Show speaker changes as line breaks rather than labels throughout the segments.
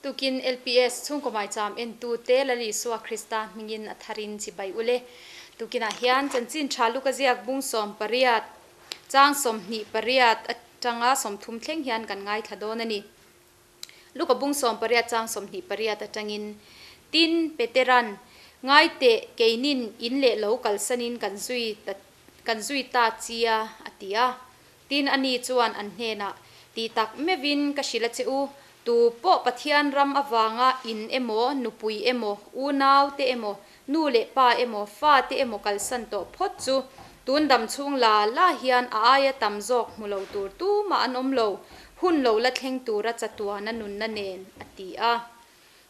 Tukin LPS chhungkaw maicham entute Lal Isua Krista hmingin a tharin chibai ule. Tukinah hian chanchin tha luka ziak bung 18 chang 28 atanga 30 thleng hian kan ngaithla dawn a ni. Luka bung 18 chang 28 atangin Tin, Peteran, Ngai teh, keinin in leh lo kalsanin kan zui ta kan zui ta chia, a ti a. Tin, ani chuan an hnenah, Ti tak meuhin ka hrilh a che u, tu pawh Pathian ram avanga in emaw, nupui emaw, unau te emaw, nu leh pa emaw, fa te emaw kalsan tawh phawt chu, tun dam chhung la la hian a aia tam zawk hmu lo tur tumah an awm lo, hun lo la thleng tura chatuana nunna nen, a ti a.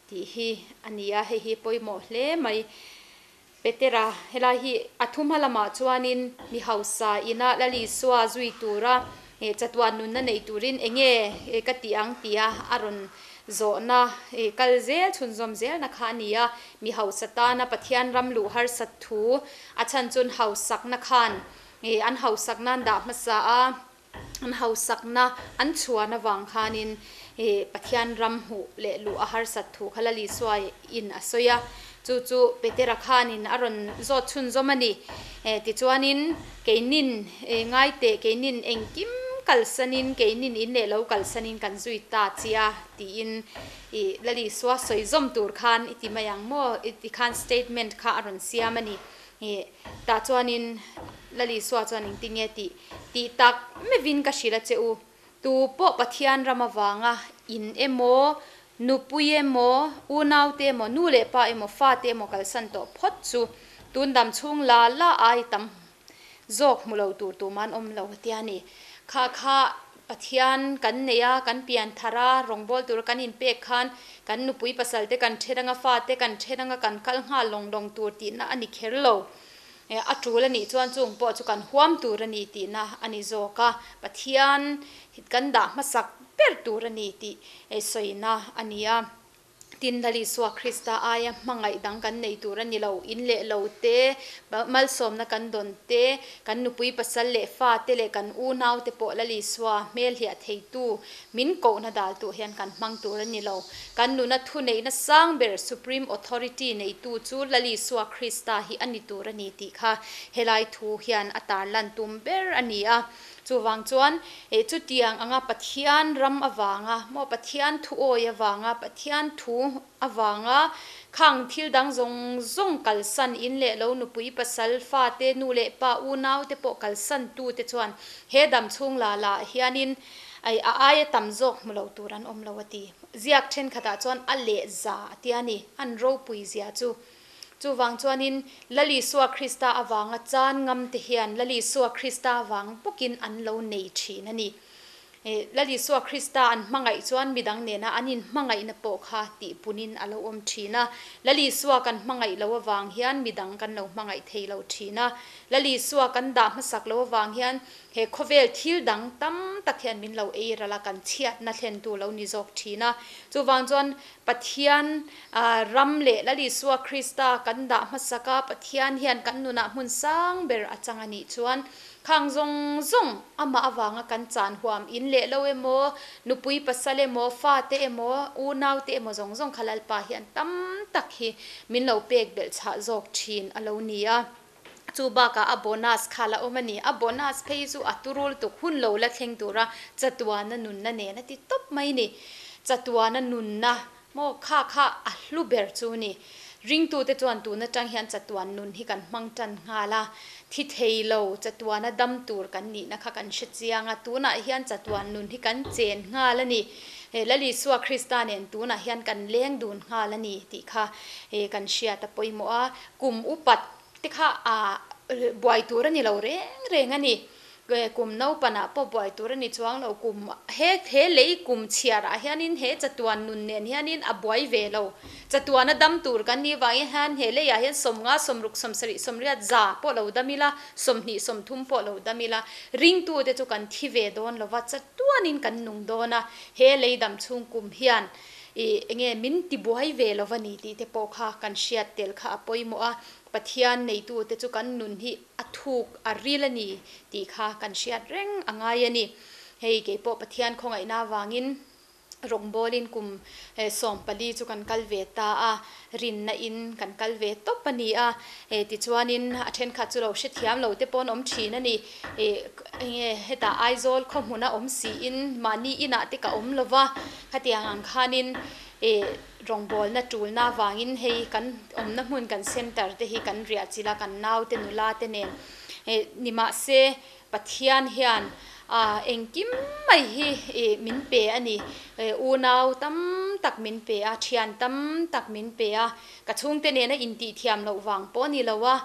Tih hi a ni a, hei hi pawimawh hle mai. Petera, helai hi a thu hma lamah chuanin mi hausa ina Lal Isua zui tura chatuan nunna nei turin enge ka tih ang tia a rawn zawhna kal zel chhunzawm zelna kha a ni a. Mi hausa tana Pathian ram luh harsat thu a chhan chun hausakna khan an hausak nan dah hmasa a. An hausakna an chhuan avang khanin Pathian ram hmuh leh luh a harsat thu kha Lal Isua in a sawi a, chu chu Petera khanin a rawn zawt chhunzawm a ni. Tichuanin keinin ngai teh, keinin engkim kalsanin, keinin in leh lo kalsanin kan zui ta chia tiin Lal Isua sawi zawm tur khan i ti mai ang maw? Ti khan statement kha a rawn siam a ni. Tah chuanin Lal Isua chuan engtin nge tih Tih tak meuhin ka hrilh a che u, tu pawh Pathian ram avanga in emaw, nupui emaw, unaute emaw, nu leh pa emaw, fate emaw kalsan tawh phawt chu tun dam chhung la la ai tam zawk hmu lo tur tuman awm lo a tia ni. Kha kha Pathian kan nei a, kan pian thar a, rawngbâwl tura kan inpek khan kan nupui pasal te kan then anga, fate kan then anga kan kal nghal lawng lawng tur tihna a ni kher lo. A tul a nih chuan chung pawh chu kan huam tur a ni tihna a ni zawk a, Pathian kan dah hmasak ber tur a ni tih sawina a ni a. Tin, Lal Isua Krista aia hmangaih dang kan nei tur a ni lo, in leh lo te, malsawmna kan dawn te, kan nupui pasal leh fa te leh kan unau te pawh Lal Isua hmelhliah theitu min kohna daltuah hian kan hmang tur a ni lo. Kan nuna thuneihna sang ber, Supreme Authority, neitu chu Lal Isua Krista hi a ni tur a ni tih kha helai thu hian a tarlan tum ber a ni a. Chuvang chuan, chutiang anga Pathian ram avanga maw, Pathian thu awi avanga, Pathian thu avanga khang thil dang zawng zawng kalsan in leh lo nupui pasal, fate, nu leh pa, unau te pawh kalsan tute chuan he dam chhung la la hianin a aia tam zawk hmu lo tur an awm lo a ti. Ziak thenkhatah chuan a leh za a tia ni, an ropui zia chu. Chuvang chuanin Lal Isua Krista avanga chan ngam te hian Lal Isua Krista avang bawkin an lo nei thin a ni. Lal Isua Krista an hmangaih chuan midang nena an inhmangaihna pawh kha tihpunin a lo awm thin a. Lal Isua kan hmangaih lo avang hian midang kan lo hmangaih thei lo thin a. Lal Isua kan dah hmasak lo avang hian He khawvel thil dang tam tak hian min lo ei ral a, kan chhiatna thlentu lo ni zawk thin a. Chuvang chuan Pathian ram leh Lal Isua Krista kan dah hmasak a, Pathian hian kan nunah hmun sang ber a chang a nih chuan khang zawng zawng amah avanga kan chan huam in leh lo emaw, nupui pasal emaw, fate emaw, unaute emaw zawng zawng kha Lalpa hian tam tak hi min lo pek belh chhah zawk thin a lo ni a. Chu bakah a bonus kha la awm a ni. A bonus phei chu a turul tuk hun lo la thleng tura chatuana nunna nen a ti tawp mai ni. Chatuana nunna maw kha kha a hlu ber chu ni. Ringtute chuan tun atang hian chatuan nun hi kan hmang tan nghal a, thi thei lo chatuana dam tur kan nihna kha kan hre chiang a, tunah hian chatuan nun hi kan chen nghal a ni. Lal Isua Krista nen tunah hian kan leng dun nghal a ni tih kha kan hriat a pawimawh a. Kum upat te kha a buai tur a ni lo reng reng a ni. Kum naupanah pawh buai tur a ni chuang lo. Kum he he lei kum chhiarah hianin he chatuan nun nen hianin a buai ve lo. Chatuana dam tur kan nih vangin hian he leiah hian 50, 60, 70, 80 za pawh lo dam ila, 20, 30 pawh lo dam ila, ringtute chu kan thi ve dawn lo va, chatuanin kan nung dawn a. He lei dam chhung kum hian I enge min ti buai ve lo va ni tih te pawh kha kan hriat tel kha a pawimawh a, Pathian neitu te chu kan nun hi a thuk a ril a ni tih kha kan hriat reng a ngai a ni. Hei keipawh Pathian khawngaihna avangin Rawngbawlin kum 14 chu kan kal ve ta a, rinna in kan kal ve tawp a ni a. Tichuanin a thenkhat chu lo hrethiam lo te pawh an awm thin a ni. Enge hetah Aizawl khaw hmuna awm siin mahni inah te ka awm lova, khatiang ang khanin rawngbawlna tulna avangin hei kan awmna hmun kan centre te hi kan riah chilh a, kan naute nula te nen nimahse Pathian hian engkim mai hi min pe a ni. Unau tam tak min pe a, thian tam tak min pe a, ka chhungte nena intihthiam loh vang pawh a ni lo a,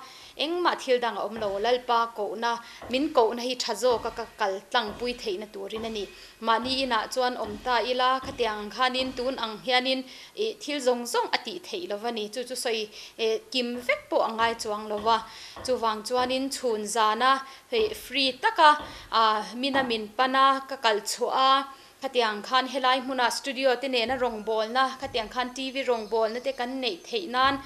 engmah thil dang a awm lo. Lalpa kohna, min kohna hi tha zawka ka kal tlangpui theihna turin a ni. Mahni inah chuan awm ta ila, khatiang ang khanin tun ang hianin thil zawng zawng a tih theih lo va ni. Chu chu sawi kim vek pawh a ngai chuang lo va. Chuvang chuanin chhun zana free taka mina min pan a, ka kal chhuah a, khatiang khan helai hmuna studio te nena rawngbawlna, khatiang khan TV rawngbawlna te kan neih theih nan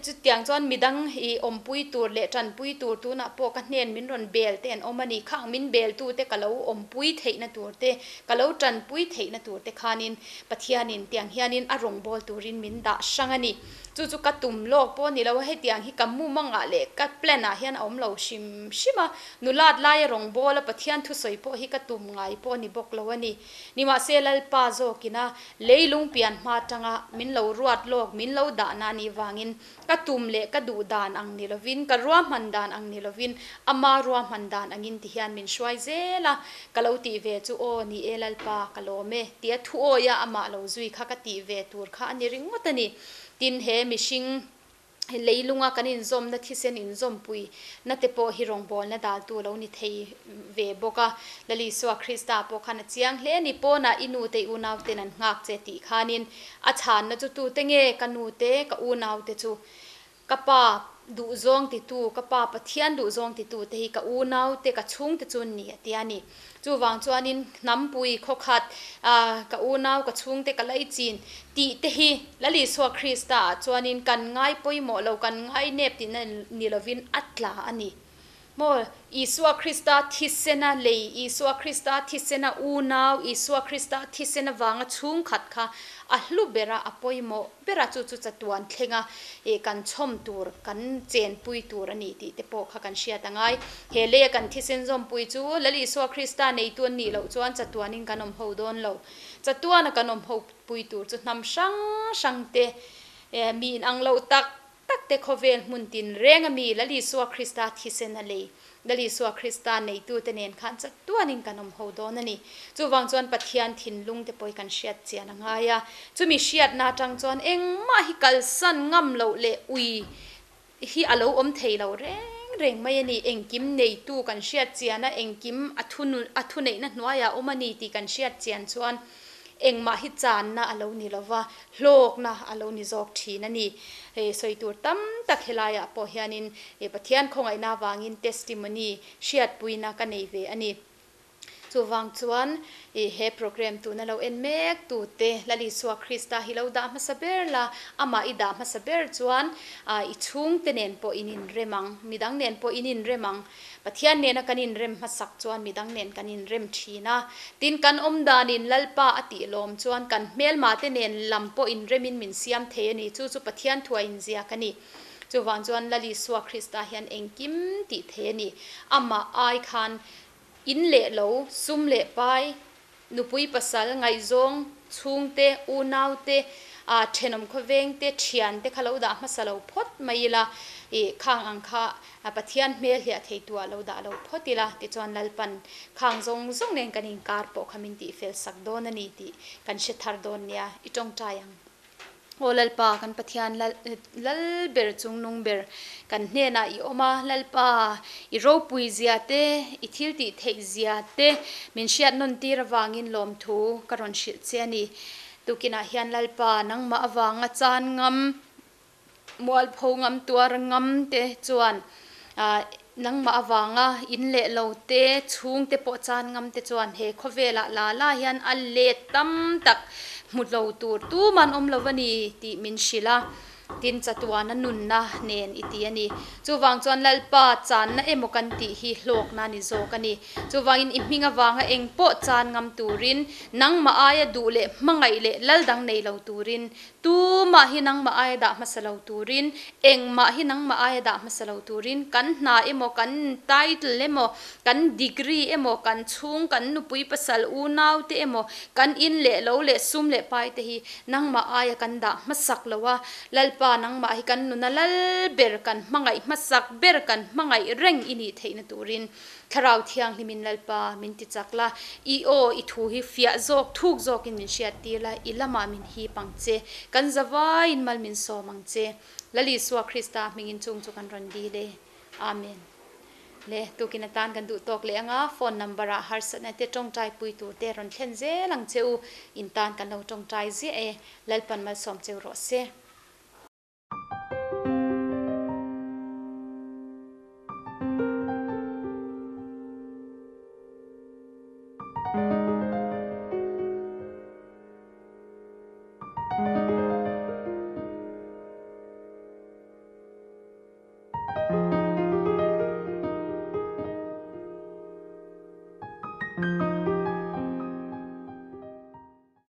chutiang chuan midang i awmpui tur leh tanpui tur tunah pawh ka hnen min rawn bel te an awm a ni. Khang min bel tu te ka lo awmpui theihna tur te, ka lo tanpui theihna tur te khanin Pathianin tiang hianin a rawngbâwl turin min dah hrang a ni. Chu chu ka tum lawk pawh a ni lo a, hetiang hi ka mumangah leh ka plan ah hian a awm lo hrim hrim a, nulat laia rawngbâwl a Pathian thusawi pawh hi ka tum ngai pawh a ni bawk lo a ni. Nimahse Lalpa zawkina leilung pian hma atanga min lo ruat lawk, min lo dahna a nih vangin ka tum leh ka duh dan ang ni lovin, ka ruahman dan ang ni lovin, ama ruahman dan angin ti hian min hruai zel a, ka lo tih ve chu aw ni e Lalpa ka lawm e tia thu awia amah lo zui kha ka tih ve tur kha a ni ringawt a ni. Tin he mihring leilunga kan inzawmna thisen inzawmpui na te pawh hi rawngbawlna daltu a lo ni thei ve bawk a. Lal Isua Krista pawh khan a chiang hle a ni, Pawnah i nute i unauten an nghak che tih khanin a chhanna chu tute nge ka nute ka unaute chu Ka pa duhzawng titu, ka pa Pathian duhzawng titu te hi ka unaute, ka chhungte chu an ni a ti a ni. Chuvang chuanin hnampui, khawkhat, ka unau, ka chhungte, ka laichin tih te hi Lal Isua Krista ah chuanin kan ngai pawimawh lo, kan ngai nep tihna ni lovin a tla a ni. Maw? Isua Krista thisena lei, Isua Krista thisena unau, Isua Krista thisen avanga chhungkhat kha a hlu ber a, a pawimawh ber a, chu chu chatuan thlenga ih kan chhawm tur, kan chenpui tur a ni tih te pawh kha kan hriat a ngai. He leia kan thisen zawmpui chu Lal Isua Krista neitu an nih loh chuan chatuanin kan awm ho dawn lo. Chatuana kan awm ho pui tur chu hnam hrang hrang te, mi inang loh tak Tak te khawvel hmun tin reng a mi Lal Isua Krista thisen a lei. Lal Isua Krista neitute nen khan chak tuanin kan awm ho dawn a ni. Chuvang chuan Pathian thinlung te pawh hi kan hriat chian a ngai a. Chumi hriatna atang chuan engmah hi kalsan ngam loh leh ui hi a lo awm thei lo reng reng mai a ni. Engkim neitu kan hriat chian a, engkim a a thuneihna hnuaiah a awm a ni tih kan hriat chian chuan Engmah hi channa a lo ni lova, hlawkna a lo ni zawk thin a ni. Hei sawi tur tam tak helaiah pawh hianin Pathian khawngaihna avangin testimony hriatpuina ka nei ve a ni. Chuvang chuan he program tuna lo en mek tute Lal Isua Krista hi lo dah hmasa ber la, amah i dah hmasa ber chuan i chhungte nen pawh in inrem ang, midang nen pawh in inrem ang. Pathian nena kan inrem hmasak chuan midang nen kan inrem thin a, tin kan awm danin Lalpa a tih lawm chuan kan hmelmate nen lam pawh inremin min siam thei a ni. Chu chu Pathian thua inziak a ni. Chuvang chuan Lal Isua Krista hian engkim tih thei a ni. Amah ai khan in leh lo, sum leh pai, Nupui pasal, ngaihzawng, chhungte, unaute, thenawm khawvengte, thiante kha lo dah hmasa lo phawt mai ila, ih khang ang kha Pathian hmel hliah thei tuah lo dah lo phawt ila, tichuan Lalpan khang zawng zawng nen kan inkar pawh kha min tihfel sak dawn a ni tih kan hre thar dawn nia, i tawngtai ang. Aw Lalpa, kan Pathian Lal, Lal ber chungnung ber, kan hnenah i awm a, Lalpa, i ropui zia te, i thil tih theih zia te min hriat nawn tir avangin lawmthu ka rawn hrilh che a ni. Tukinah hian Lalpa, nangmah avanga chan ngam, Mualpho ngam tuar ngam te chuan nangmah avanga in leh lo te, chhung te pawh chan ngam te chuan he khawvelah la la hian a let tam tak hmu lo tur tuman awm lo a ni tih min hrilh a. Tin, chatuana nunna nen i ti a ni. Chuvang chuan Lalpa channa emaw kan tih hi hlawkna a ni zawk a ni. Chuvangin i hming avanga eng pawh chan ngam turin, nangmah aia duh leh hmangaih leh lal dang nei lo turin, tumah hi nangmah aia dah hmasa lo turin, engmah hi nangmah aia dah hmasa lo turin, kan hna emaw, kan title emaw, kan degree emaw, kan chhung, kan nupui pasal unau te emaw, kan in leh lo leh sum leh pai te hi Nangmah aia kan dah hmasak lo a, Lalpa nangmah hi kan nuna lal ber, kan hmangaih hmasak ber, kan hmangaih reng i nih theihna turin Thlarau Thianghlimin Lalpa min ti chak la, i aw i thu hi fiah zawk thuk zawkin min hriat tir la, i lamah min hip ang che, kan zavaiin mal min sawm ang che. Lal Isua Krista hmingin chung chu kan rawn dil e. Amen. Le, tukin atan kan duh tawk leh anga phone number ah harsatna te tawngtai pui tur te rawn thlen zel ang che u, in tan kan lo tawngtai ziah e, Lalpan malsawm cheu rawh se.